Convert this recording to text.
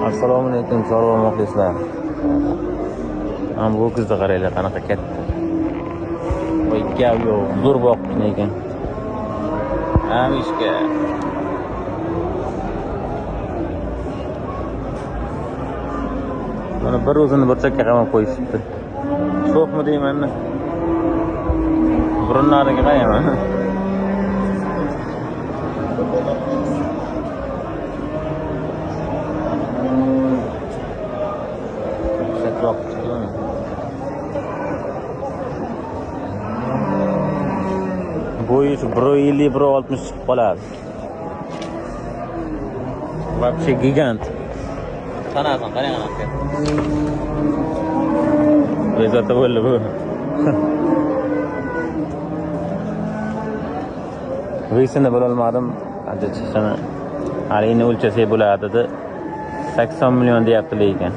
Assalomu alaykum chorva muxlislar. Mana bu ho'kizni qaranglar qanaqa katta. Voy gap yo'q, zo'r boqibdi lekin. Amishka. Mana bir o'zini bir chakka qamab qo'yishibdi. Sho'xmi deyman-da. Burunlariga qarayman. Bo'yi shu 1.50 1.60 chiqib qoladi. Вообще gigant. Tanasini qarang qanaqa. Bezovta bo'ldi bu. Vesini bilolmadim. Qancha chiqishini hali endi o'lchasak bo'ladi dedi. 80 million deyapti lekin.